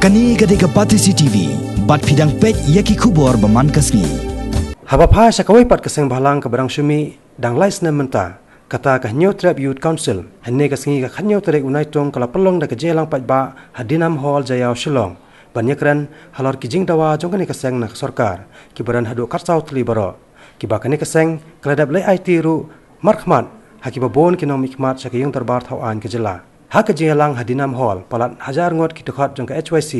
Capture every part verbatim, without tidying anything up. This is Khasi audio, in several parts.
Kane ka dei ka Batesi T V, bad phi dang peit ïa ki khubor ba man ka sngi. Haba phai sha kawei pat ka seng bhalang kaba dang shu mih dang lai snem mynta, kata ka Hynñiewtrep Youth Council, hynne ka sngi ka khathynñiew tarik u Naitung ka la pynlong da ka jingïalang paidbah ha Dinam Hall Jaïaw Shillong, ban ïakren halor ki jingdawa jong kane ka seng na ka sorkar, kiba don haduh khatsaw tylli baroh, kiba kane ka seng ka la dep leh aiti ruh markhmat ha kiba bun ki nongmihkhmat sha ka ïing dorbar thaw aiñ ka jylla. Ha ka jingïalang ha Dinam Hall, palat hajar ngut ki dkhot jong ka H Y C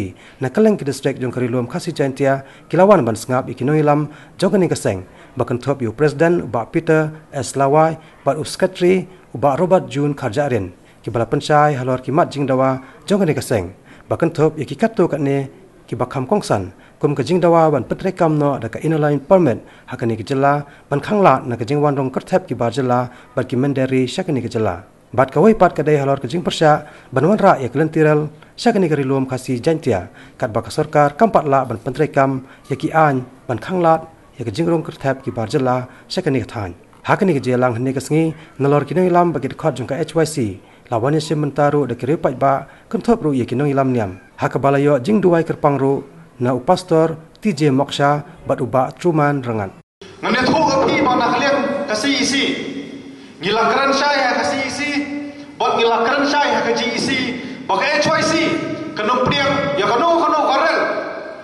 na kylleng ki distrik jong ka Ri Lum Khasi Jaintia ki la wan ban sngap ïa ki nongïalam jong kane ka seng, ba kynthup ïa u President u Bah Peter S Lawai bad u Secretary u Bah Robert June Kharjahrin, kiba la pynshai halor ki mat jingdawa jong kane ka seng, ba kynthup ïa ki katto katne kiba kham kongsan, kum ka jingdawa ban pyntreikam noh da ka Inner Line Permit ha kane ka jylla, ban khanglad na ka jingwan rung kyrthep ki bar jylla bad ki mynder ri sha kane ka jylla. Bad kawei pat ka dei halor ka jingpyrshah ban wanrah ïa ka lynti rel sha kane ka Ri Lum Khasi Jaintia, katba ka sorkar kam pat lah ban pyntreikam ïa ki aiñ ban khanglad ïa ka jingrung kyrthep ki bar jylla sha kane ka thaiñ. Ha kane ka jingïalang hynne ka sngi, nalor ki nongïalam bad ki dkhot jong ka H Y C, la wan ïashim bynta ruh da ki riew paidbah, kynthup ruh ïa ki nongïalam niam, ha kaba la ïoh jingduwai kyrpang ruh na u Pastor T J Moksha bad u Bah Truman Rangat. Ngan ïathuh ïa phi ba na ka liang ka C E C, ngi la kren shai ha ka C E C, bad ngi la kren shai ha ka G E C, ba ka H Y C kan ym pdiang ïa kano kano ka rel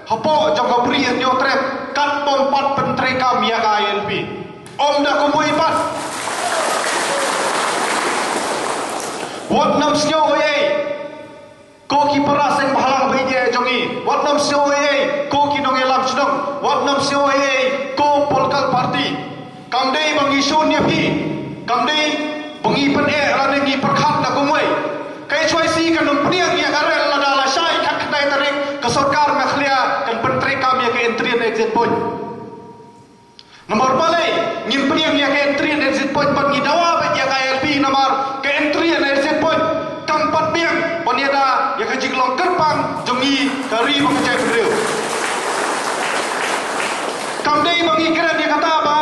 hapoh jong ka Bri Hynñiewtrep kat bym pat pyntreikam ïa ka I L P. Ym da kumwei pat. Wat nym sngew ei ei, ko ki para seng bhalang ba ïeit jong ngi. Wat nym sngew ei ei, ko ki nongïalam shnong. Wat nym sngew ei ei, ko political party. Kam dei ba ngi shun ïa phi. Kam dei ba ngi pyneh lane ngi pyrkhat da kumwei. Ka H Y C kan ym pdiang ïa ka rel lada lashai khatkhyndai tarik ka sorkar Meghalaya kan pyntreikam ïa ka entry and exit point. Namar balei ngim pdiang ïa ka entry and exit point bad ngi dawa beit ïa ka I L P? Namar ka entry and exit point kam pat biang ban ïada ïa ka jinglong kyrpang jong ngi ka ri bad ka jaitbynriew. Kam dei ba ngi kren ïa kata ba,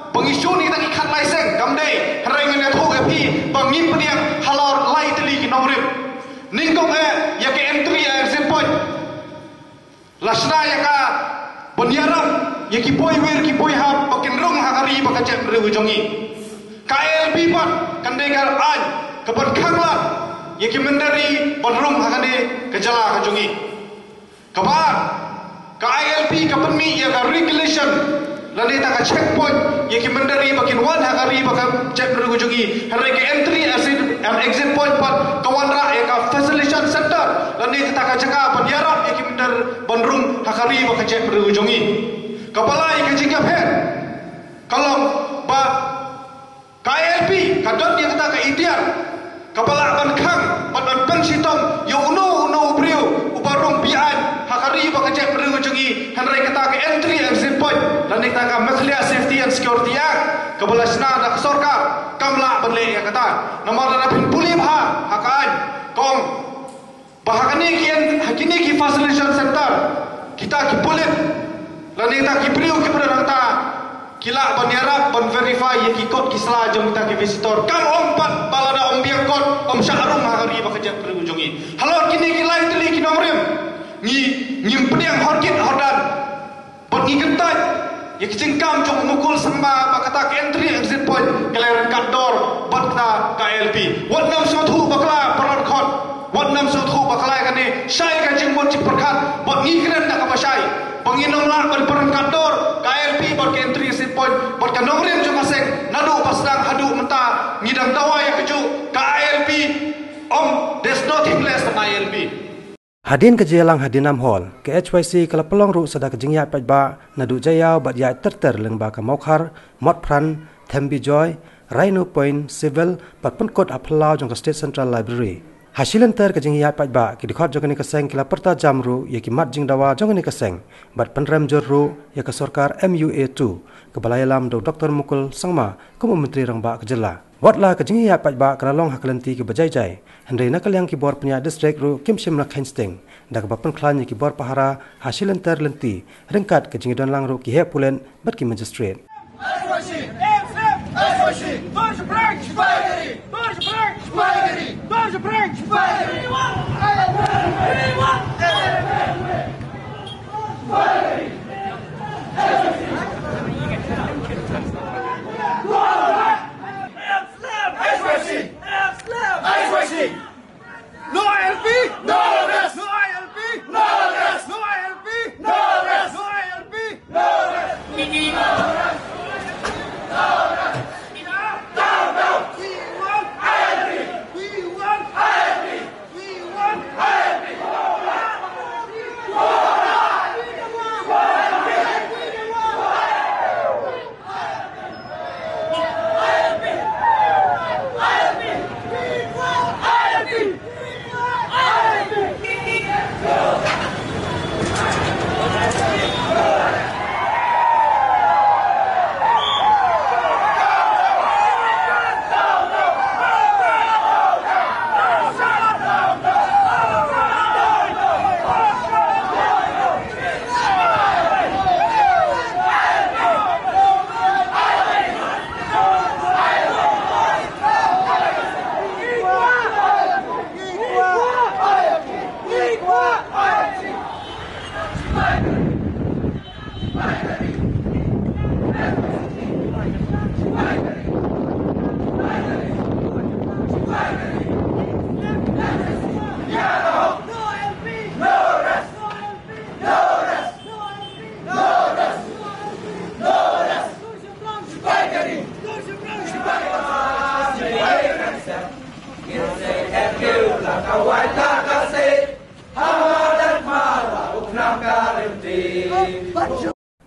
ba ngi shun ïa kita ki khatlai seng, kam dei. Hynrei ngan ïathuh ïa phi ba ngim pdiang halor lai tylli ki nongrim. Nyngkong eh ïa ka entry and exit point. La shna ïa ka ban ïarap ïa ki poiwir ki poihap ba kin rung ha ka ri bad ka jaitbynriew jong ngi. Ka I L P pat kan dei ka aiñ kaban khanglad ïa ki mynder ri ban rung ha kane ka jylla ka jong ngi. Kaba ar, ka I L P ka pynmih ïa ka regulation lane kata ka checkpoint ïa ki mynder ri ba kin wan ha ka ri bad ka jaitbynriew jong ngi. Hynrei ka entry exit, em, exit point pat ka wanrah ïa ka facilitation center lane kata ka jaka ban ïarap ïa ki mynder ban rung ha ka ri bad ka jaitbynriew jong ngi. Kaba lai, ka jingïapher ka long ba ka I L P ka don ïa kata ka iktiar kaba lah ban khang bad ban pynshitom ïa uno uno u briew uba rung beaiñ ha ka ri bad ka jaitbynriew jong ngi. Hynrei kata ka entry exit point lane kata ka Meghalaya Safety and Security Act kaba la shna da ka sorkar kam lah ban leh ïa kata. Namar lada phin pule bha ha ka aiñ, ka ong ba ha kine ki en-, ha kine ki facilitation center, kita ki pulit lane kita ki briew kiba don hangta ki lah ban ïarap ban verify ïa ki kot ki sla jong kita ki visitor. Kam ong pat ba lada ym biang kot ym shah rung ha ka ri bad ka jaitbynriew jong ngi. Halor kine ki lai tylli ki nongrim, ngi, ngim pdiang horkit hordan. Bad ngi kyntait ïa ki jingkam jong u Mukul Sangma ba kata ka entry exit point ka la ryngkat dor bad kata ka I L P. Wat nym sngewthuh bakla para dkhot. Wat nym sngewthuh bakla ïa kane. Shai ka jingmut jingpyrkhat bad ngi kren da kaba shai ba ngin nym lah ban pynryngkat dor ka I L P bad ka entry exit point bad ka nongrim jong ka seng. Naduh ba sdang haduh mynta ngi dang dawa ïa kajuh. Ka I L P, um, there's nothing less than I L P. Hadien ka jingïalang ha Dinam Hall, ka H Y C ka la pynlong ruh sa da ka jingïaid paidbah naduh Jaïaw bad ïaid ter ter lyngba ka Mawkhar, Motphran, Thembijoy, Rhino Point, Civil bad pynkut ha phyllaw jong ka State Central Library. Ha shi lynter ka jingïaid paidbah, ki dkhot jong kane ka seng ki la pyrta jam ruh ïa ki mat jingdawa jong kane ka seng bad pynrem jur ruh ïa ka sorkar M U A two kaba la ïalam da u Doktor Mukul Sangma kum u Myntri Rangbah ka jylla. Wat la ka jingïaid paidbah ka la long ha ka lynti kaba jai jai, hynrei na ka liang ki bor pynïaid distrik ruh kim shym la kheiñ sting da kaba pynkhlaiñ ïa ki bor pahara ha shi lynter lynti, ryngkat ka jingdon lang ruh ki heh pulit bad ki magistrate.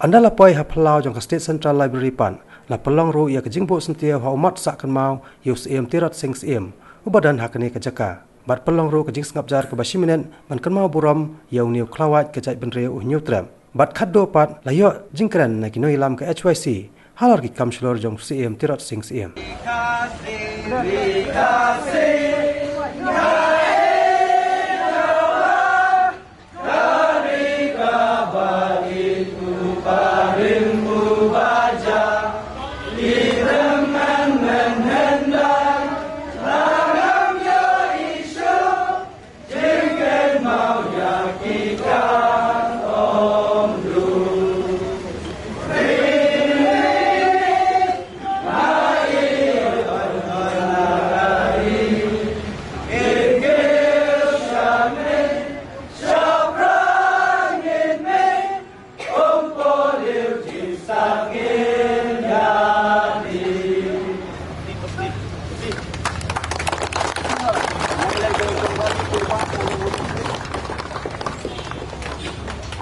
Ynda la poi ha phyllaw jong ka State Central Library pat, la pynlong ruh ïa ka jingbuh syntiew ha u mat sah kynmaw ïa u Syiem Tirot Sing Syiem, uba don ha kane ka jaka. Bad pynlong ruh ka jingsngap jar kaba shi minit ban kynmaw burom ïa une u khlawait ka jaitbynriew u Hynñiewtrep. Bad khatduh pat la ïoh jingkren na ki nongïalam ka H Y C halor ki kam shlur jong u Syiem Tirot Sing Syiem.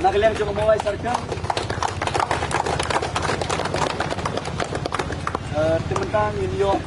Na ka liang jong u Mawlai Circle. Eh, te mynta ngin ïoh